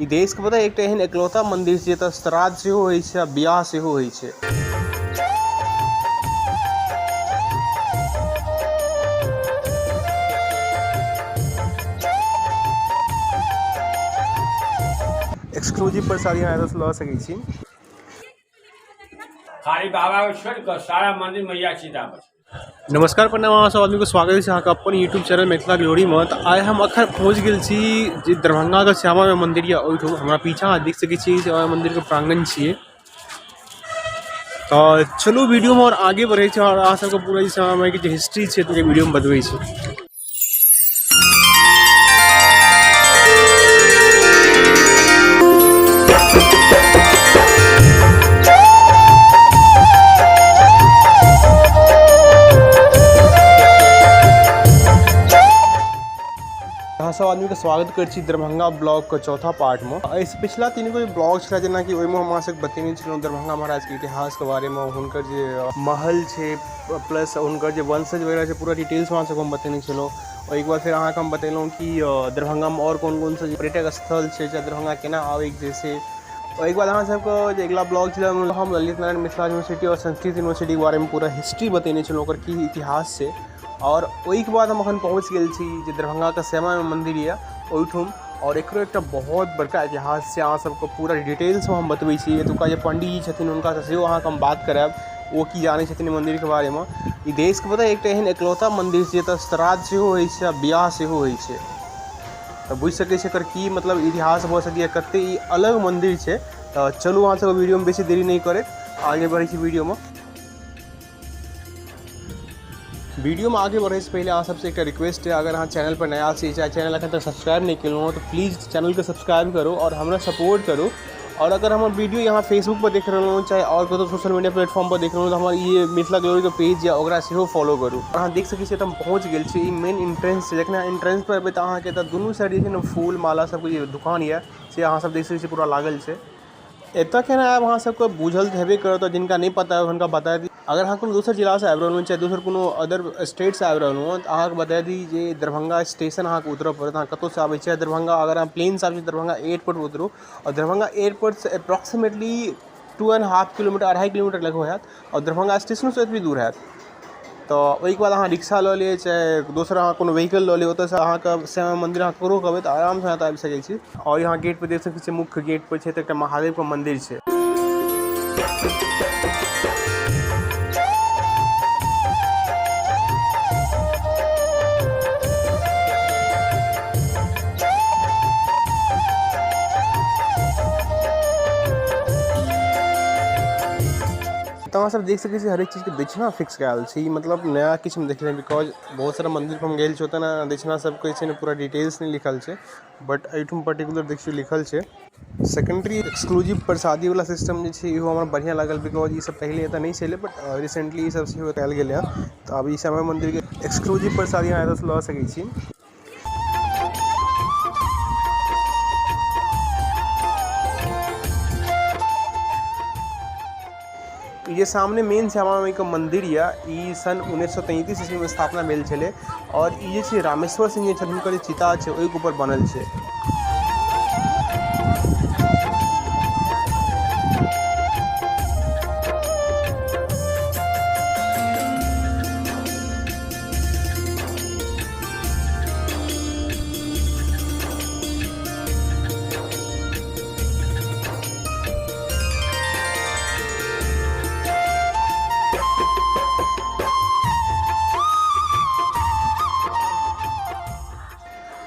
ई देश के पता एकटा एहन एकलौता मंदिर छै जतऽ श्राद्ध सेहो होय छै आ बियाह सेहो होय छै। एक्सक्लूसिव प्रसादी अहाँ एतऽ से लऽ सकै छी। खाली बाबा के छोड़ कऽ सारा मंदिर मैया सीता पर। नमस्कार प्रणाम, अहाँ सब आदमीके स्वागत छै अहाँके अपन यूट्यूब चैनल मिथिला ग्लोरीमे। तऽ आइ हम अखन पहुँच गेल छी जे दरभंगाके श्यामा माइ मन्दिर यऽ ओहिठाम। हमरा पीछा अहाँ देख सकै छी श्यामा माइ मन्दिरके प्राङ्गण छियै। तऽ चलू वीडियोमे आओर आगे बढ़ै छी आओर अहाँ सबके पूरा ई श्यामा माइके जे हिस्ट्री छै से वीडियोमे बतबै छी। अहाँ सब आदमीके स्वागत करै छी दरभंगा ब्लॉगके चौथा पार्टमे। एहिसँ पिछला तीन गो ब्लॉग छलै, जेनाकि ओहिमे हम अहाँ सबके बतेने छलहुँ दरभंगा महाराजके इतिहासके बारेमे, हुनकर जे महल छै प्लस हुनकर जे वंशज वगैरह छै, पूरा डिटेल्समे अहाँ सबके हम बतेने छलहुँ। ओहिके बाद फेर अहाँके हम बतेलहुँ कि दरभंगामे आओर कोन कोन सा पर्यटक स्थल छै, चाहे दरभंगा केना आबैके छै से। ओहिके बाद अहाँ सबके जे अगिला ब्लॉग छलै ओहिमे हम ललित नारायण मिथिला यूनिवर्सिटी आओर संस्कृत यूनिवर्सिटीके बारेमे पूरा हिस्ट्री बतेने छलहुँ, ओकर की इतिहास छै। आओर ओहिके बाद हम अखन पहुँच गेल छी जे दरभंगाके श्यामा माइ मन्दिर यऽ ओहिठाम, आओर एकरो एकटा बहुत बड़का इतिहास छै। अहाँ सबके पूरा डिटेल्समे हम बतबै छी। एतुका जे पण्डीजी छथिन हुनकासँ सेहो अहाँके हम बात करायब, ओ की जानै छथिन मन्दिरके बारेमे। ई देशके पता एकटा एहन एकलौता मन्दिर छै जतऽ श्राद्ध सेहो होइ छै आ बियाह सेहो होइ छै। तऽ बुझि सकै छियै एकर की मतलब इतिहास भऽ सकैए, कते ई अलग मन्दिर छै। तऽ चलू अहाँ सबके वीडियोमे बेसी देरी नहि करैत आगे बढ़ै छी वीडियोमे। वीडियोमे आगे बढ़ैसँ पहिले अहाँ सबसँ एकटा रिक्वेस्ट अइ, अगर अहाँ चैनल पर नया छी चाहे चैनल अखन तक सब्सक्राइब नहि केलहुँ हँ तऽ प्लीज चैनलके सब्सक्राइब करू आओर हमरा सपोर्ट करू। आओर अगर हमर वीडियो यहाँ फेसबुक पर देख रहलहुँ चाहे आओर कतहु सोशल मीडिया प्लेटफॉर्म पर देख रहलहुँ तऽ हमर ई मिथिला ग्लोरीके पेज यऽ ओकरा सेहो फॉलो करू। अहाँ देख सकै छियै तऽ हम पहुँच गेल छी, ई मेन एंट्रेंस छै। जखन अहाँ एंट्रेंस पर एबै तऽ अहाँके एतऽ दुनू साइड जे छै ने फूल माला सबके जे दुकान यऽ से अहाँ सब देख सकै छियै पूरा लागल छै। एतऽ केना आयब अहाँ सबके बुझल तऽ हेबे करत, जिनका नहि पता है हुनका बता दी। अगर अहाँ कोनो दोसर जिलासँ आबि रहलहुँ चाहे दोसर कोनो अदर स्टेटसँ आबि रहलहुँ हँ तऽ अहाँके बता दी जे दरभंगा स्टेशन अहाँके उतरऽ पड़त। अहाँ कतहुसँ आबै छियै दरभंगा, अगर अहाँ प्लेनसँ आबै छियै दरभंगा एयरपोर्ट उतरू आओर दरभंगा एयरपोर्टसँ एप्रोक्सीमेटली 2.5 किलोमीटर, 2.5 किलोमीटर लगभग हैत आओर दरभंगा स्टेशनोसँ एतबी दूर हैत। तऽ ओहिके बाद अहाँ रिक्शा लऽ लिअ चाहे दोसर अहाँ कोनो व्हीकल लऽ लिअ, ओतऽसँ अहाँके श्यामा मन्दिर अहाँ ककरो कहबै तऽ आरामसँ अहाँ आबि सकै छी। आओर यहाँ गेटपर देख सकै छियै, मुख्य गेटपर छै तऽ एकटा महादेवके मन्दिर छै। तऽ अहाँ सब देख सकै छी हरेक चीजके दक्षिणा फिक्स कयल छै। ई मतलब नया किछु नहि देखलियै, because बहुत सारा मन्दिर पर हम गेल छी ओतऽ ने दक्षिणा सबके छै ने पूरा डिटेल्स नहि लिखल छै, बट एहिठाम पर्टिकुलर देखियौ लिखल छै। सेकेंडरी एक्सक्लूसिव प्रसादी वाला सिस्टम जे छै इहो हमरा बढ़िआँ लागल, because ई सब पहिले एतऽ नहि छलै बट रिसेंटली ई सब सेहो कयल गेलै हँ। तऽ आब ई श्यामा मन्दिरके एक्सक्लूसिव प्रसादी अहाँ एतऽसँ लऽ सकै छी। ये सामने मेन श्यामा माई के मंदिर या ई सन 1933 ईस्वी में स्थापना भेल छलै और ई जे छै रामेश्वर सिंह जे छथिन हुनकर जे चिता छै ओहिके ऊपर बनल छै।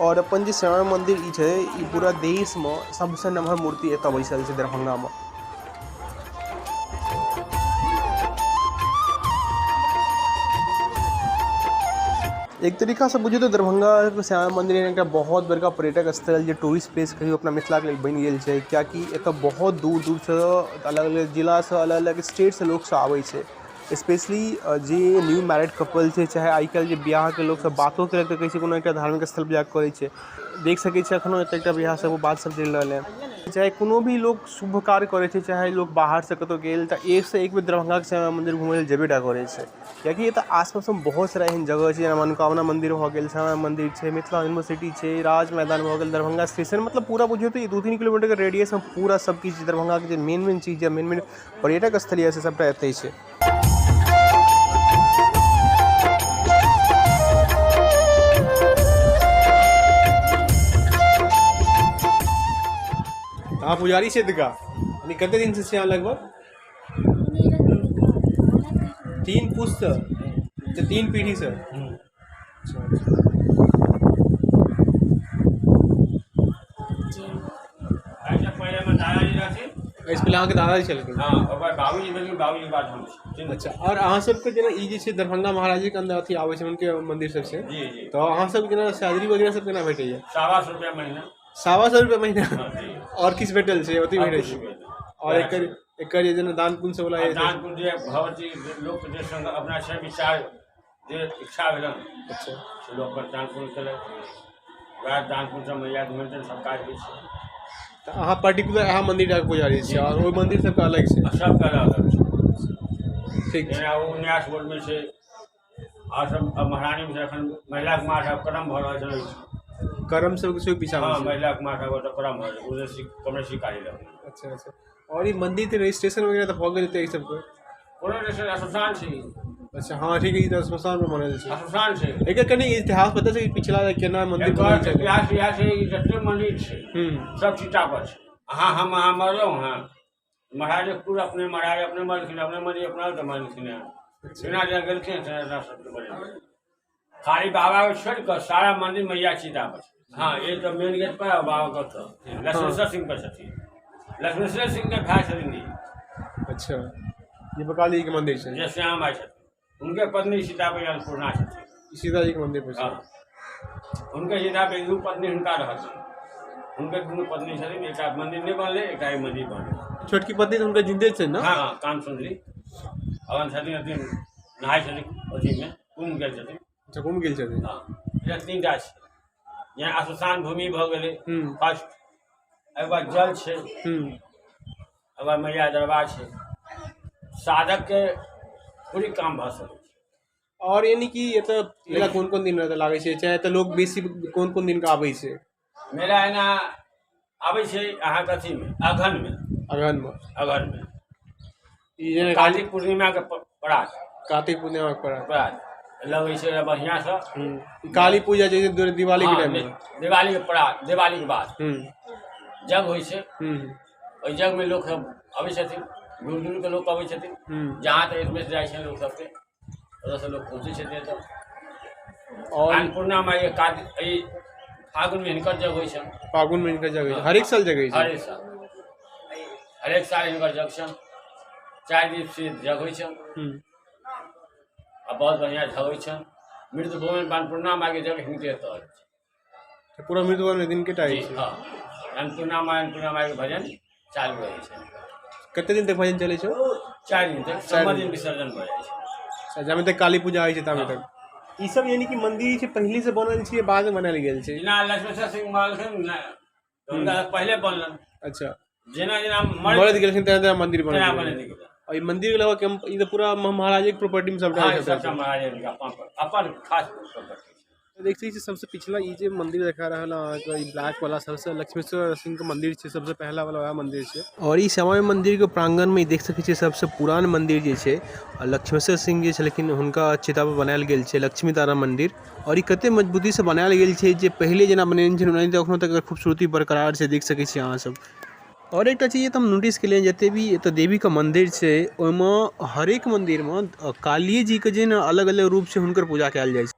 और अपन जे श्यामा मंदिर ई छै ई पूरा देश में सबसे नमहर मूर्ति एतऽ बैसल छै दरभंगा में। एक तरीका से बुझियौ तऽ दरभंगा श्यामा मंदिर एकटा बहुत बड़का पर्यटक स्थल जे टूरिस्ट प्लेस कहियौ अपना मिथिलाके लेल बनि गेल छै, किएकि एतऽ बहुत दूर दूरसँ अलग अलग जिलासँ अलग अलग स्टेटसँ लोक सब आबै छै। स्पेशली जे न्यू मैरिड कपल छै चाहे आइ काल्हि जे बियाहके लोक सब बातो केलक तऽ कहै छै कोनो एकटा धार्मिक स्थल पर जाकऽ करै छै। देख सकै छियै अखनो एतऽ एकटा बियाह सब बात सब चलि रहल है। चाहे कोनो भी लोक शुभ कार्य करै छै, चाहे लोक बाहरसँ कतहु गेल तऽ एकसँ एक बेर दरभंगाके श्यामा मन्दिर घूमै लेल जेबे टा करै छै, किएकि एतऽ आसपासमे बहुत सारा एहन जगह छै, जेना मनोकामना मन्दिर भऽ गेल, श्यामा मन्दिर छै, मिथिला यूनिवर्सिटी छै, राज मैदान भऽ गेल, दरभंगा स्टेशन, मतलब पूरा बुझियौ तऽ ई 2-3 किलोमीटरके रेडियसमे पूरा सब किछु दरभंगाके जे मेन मेन चीज यऽ, मेन मेन पर्यटक स्थल यऽ, से सबटा एतै छै। अहाँ पुजारी छियै एतुका? यानी कते दिनसँ छियै अहाँ? लगभग 3 पुस्तसँ, तऽ 3 पीढ़ीसँ। अच्छा। एहिसँ पहिले हमर दादाजी रहथिन। एहिसँ पहिले अहाँके दादाजी छलखिन? हँ, ओकर बाबूजी भेलखिन, बाबूजी बाद हम छी। अच्छा, आओर अहाँ सबके जेना ई जे छै दरभंगा महाराजीके अन्दर अथी आबै छै, हुनके मन्दिर सब छै? जी जी। तऽ अहाँ सबके जेना सैलरी वगैरह सब केना भेटैया? 125 रुपया महीना। 125 रुपया महीना? हँ जी। आओर किछु भेटल छै? ओतबी आओर भेटै किछु छै? भेटल। आओर एकर एकर जे जेना दान पुण्य सब वला? दान पुण्य जे भगवती लोक जे संग अपना छै विचार जे इच्छा भेलनि, से लोक अपन दान पुण्य केलक। वएह दान पुण्यसँ मैयाके मेंटेन सब काज होइ छै। तऽ अहाँ पर्टिकुलर अहाँ मन्दिर टाके पुजारी छियै आओर ओहि मन्दिर सबके अलग छै? आ सबके अलग अलग छै। ठीक छै। जेना ओ न्यास बोर्डमे छै आओर सब महारानीमे छै। एखन महिला कुमार साहब करम भऽ रहल छै। करम सबके सेहो पीछामे हँ छै? महिला कुमार साहब ओतऽ करम भऽ रहल छै, उदय कमलेश कार्य लग। अच्छा अच्छा। आओर ई मन्दिरके रजिस्ट्रेशन वगैरह तऽ भऽ गेल हेतै एहि सबके? कोनो जे श्मशान छै ई। अच्छा, हँ ठीक, ई तऽ श्मशानमे बनल छै। श्मशान छै। एकर कनि इतिहास पता छै कि पिछला केना मन्दिर बनल एकर छलै? इतिहास इएह छै कि जते मन्दिर छै सब चिता पर छै। अहाँ हम अहाँ मरलहुँ हँ, महाराज पूरा अपने महाराज अपने मरलखिन, अपने मन्दिर अपना तऽ मरलखिन हँ। जेना जेना गेलखिन तेना तेना सबके बनेलखिन। खाली बाबाके छोड़ि कऽ सारा मन्दिर मैया चिता पर छै। हँ, एक तऽ मेन गेट पर आ बाबा के ओतऽ लक्ष्मेश्वर सिंह पर छथिन। लक्ष्मेश्वर सिंह के भाय छथिन ई। अच्छा, ये बकाली के मंदिर छै? जे श्यामा माइ छथिन, हुनके पत्नी सीता पर अन्नपूर्णा छथिन। ई सीताजी के मंदिर पर छै? हँ, हुनके सीता पे दू पत्नी हुनका रहथिन। हुनके दुनू पत्नी छथिन। एकटा मन्दिर नहि बनलै, एकटा ई मन्दिर बनलै। छोटकी पत्नी तऽ हुनकर जिन्दे छै ने? हँ हँ, काम सुन्दरी अगन छथिन, अथी नहाय छथिन, अथीमे कुम्भ गेल छथिन। अच्छा, घूम गेल छथिन। हँ, एकटा 3 टा छै, जेना श्मशान भूमि भऽ गेलै फर्स्ट, एहिके बाद जल छै, एहिके बाद मैया दरबार छै। साधकके पूरी काम भऽ सकै छै। आओर यानी कि एतऽ मेला कोन कोन दिन एतऽ लागै छै, चाहे एतऽ लोक बेसी कोन कोन दिन के आबै छै? मेला एना आबै छै अहाँके अथीमे, अगहनमे। अगहनमे? अगहनमे। ई जेना कार्तिक पूर्णिमाके परात। कार्तिक पूर्णिमा के परात। परात लगै छै बढ़िआँसँ। ई काली पूजा जे छै दिवाली के टाइम मे? दिवालीके परात, दिवालीके बाद जग होइ छै। ओहि जगमे लोक सब अबै छथिन, दूर दूरके लोक अबै छथिन। जहाँ तक इसमें जाइ छै लोक सबके, ओतऽसँ लोक पहुँचै छथिन एतऽ। आओर अन्नपूर्णा माइके कार्तिक एहि फागुनमे हिनकर जग होइ छनि। फागुन मे हिनकर जग होइ छै? हरेक साल जग होइ छै? हरेक साल, हरेक साल हिनकर जग छनि। 4 दिन से जग होइ छनि। आ बहुत बढ़िआँ जग होइ छनि। मृत भूमि अन्नपूर्णा माइके जग हिनके एतऽ होइ छै। पूरा मृत्यु मे दिन के टा जी होइ छै? हँ, अन्नपूर्णा माइ, अन्नपूर्णा माइके भजन चालू रहै छै। कते दिन तक भजन चलै छै? 4 दिन तक। सोमवार दिन विसर्जन भऽ जाइ छै। अच्छा, जामे तक काली पूजा होइ छै तामे तक। ई सब यानी कि मंदिर छै पहिले से बनल छै, बाद मे बनायल गेल छै? जेना लक्ष्मेश्वर सिंह मरलखिन ने, तऽ हुनका पहिले बनलनि। जेना जेना मरैत गेलखिन तेना तेना मंदिर तेना बनल बनैत गेलै। गेलै। और ई मंदिर के अलावा ई तऽ पूरा महाराजे के प्रॉपर्टी मे सबटा हँ, ई सबटा सबटा छै। महाराज हुनका अपन अपन खास प्रॉपर्टी छै। देख सकै छी, सबसे पिछला ई जे मंदिर देखा रहल है अहाँके, ई ब्लैक वाला सबसे लक्ष्मेश्वर सिंह के मंदिर छै। सबसे पहला वाला वएह मंदिर छै। और ई श्यामा माई मंदिर के प्रांगण में ई देख सकै छियै, सबसे पुरान मंदिर जे छै आ लक्ष्मेश्वर सिंह जे छलखिन हुनका चिता पर बनायल गेल छै लक्ष्मी तारा मंदिर। और ई कते मजबूती से बनायल गेल छै जे पहिले जेना बनेने छै ओनाहिते अखनो तक एकर खूबसूरती बरकरार छै, देख सकै छियै अहाँ सब। और एकटा चीज तऽ हम नोटिस केलियै, जते भी एतऽ देवी के मंदिर छै ओहिमे हरेक मंदिर मे कालिए जी के जे ने अलग अलग रूप छै हुनकर पूजा कयल जाइ छै।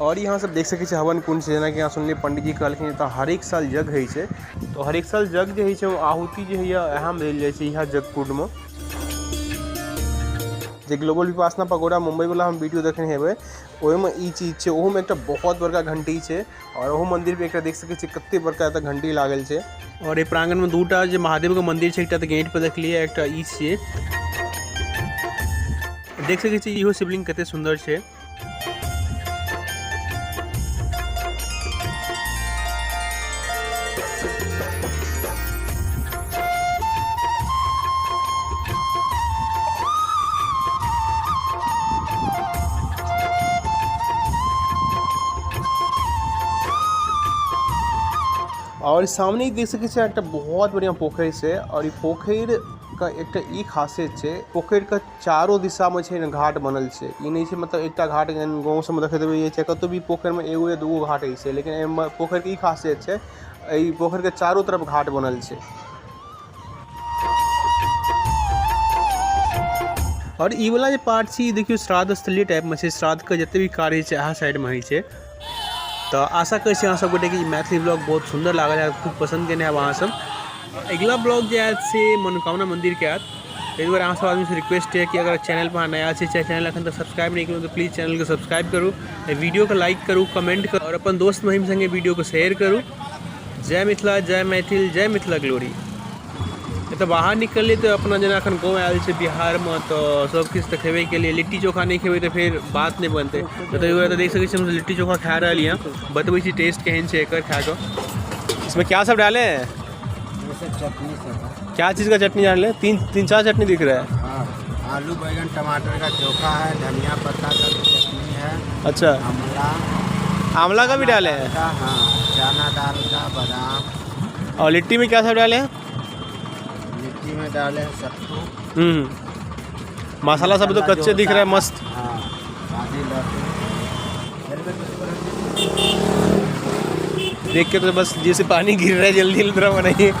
और यहाँ सब देख सकै छियै हवन कुंड छै। जेनाकि अहाँ सुनलियै पंडीजी कहलखिन एतऽ हरेक साल यज्ञ होइ छै, तऽ हरेक साल यज्ञ जे होइ छै ओ आहुति जे होइया इएह मे देल जाइ छै, इएह यज्ञ कुंड मे। जे ग्लोबल विपासना पगोडा मुंबई वाला हम वीडियो देखने हेबै ओहिमे ई चीज छै। ओहोमे एकटा बहुत बड़का घंटी छै और ओहो मंदिर पे एकटा देख सकै छियै कते बड़का एतऽ घंटी लागल छै। और एहि प्रांगण मे दूटा जे महादेव के मंदिर छै, एकटा तऽ गेट पर देखलियै, एकटा ई छियै। देख सकै छियै इहो शिवलिंग कते सुंदर छै। आओर सामने देख सकै छियै एकटा बहुत बढ़िया पोखरि छै और ई पोखरि के एकटा ई खासियत छै, पोखरि के चारो दिशा में छै ने घाट बनल छै। ई नहीं छै मतलब एकटा घाट एहन गांव सब में देखैत हेबै चाहे कतौ भी पोखरि में एगो या दूगो घाट होइ छै, लेकिन एहिमे पोखरि के ई खासियत छै, एहि पोखरि के चारो तरफ घाट बनल छै। और ई वाला जे पार्ट छै, ई देखियौ श्राद्ध स्थली टाइप में छै। श्राद्ध के जते भी कार्य छै इएह साइड में होइ छै। तऽ आशा करै छी अहाँ सब गोटे के ई मैथिली ब्लॉग बहुत सुंदर लागल हैत, खूब पसंद केने हैब अहाँ सब। अगिला ब्लॉग जे आयत से मनोकामना मंदिर के आयत। ताहि दुआरे अहाँ सब आदमी से रिक्वेस्ट है कि अगर चैनल पर अहाँ नया छी चाहे चैनल अखन तक सब्सक्राइब नहीं केलहुँ तऽ प्लीज चैनल के सब्सक्राइब करू, वीडियो के लाइक करू, कमेंट करू और अपन दोस्त महिम संगे वीडियो के शेयर करू। जय मिथिला, जय मैथिल, जय मिथिला ग्लोरी। एतऽ बाहर निकललियै तऽ अपना जेना एखन गाँव आयल छै बिहारमे तऽ सब किछु तऽ खेबे केलियै, लिट्टी चोखा नहि खेबै तऽ फेर बात नहि बनतै। तऽ ताहि दुआरे देख सकै छी हमसब लिट्टी चोखा खा रहल यऽ। बतबै छी टेस्ट केहन छै एकर खा कऽ। इसमें क्या सब डाले हैं? जैसे चटनी सब है। क्या चीज़ का चटनी डाले हैं? तीन तीन चार चटनी दिख रहा है। हाँ, आलू बैंगन टमाटर का चोखा है, धनिया पत्ता का भी चटनी है। अच्छा, आंवला, आंवला का भी डाले हैं? का, हाँ, चना दाल का, बादाम। और लिट्टी में क्या सब डाले हैं? लिट्टी में डाले हैं सत्तू। मसाला सब तो मसाला कच्चे जो दिख रहा है, होता मस्त। हाँ, आदि लहसुन। देख के तो बस जैसे पानी गिर रहा है, जल्दी जल्दी थोड़ा बनाइए।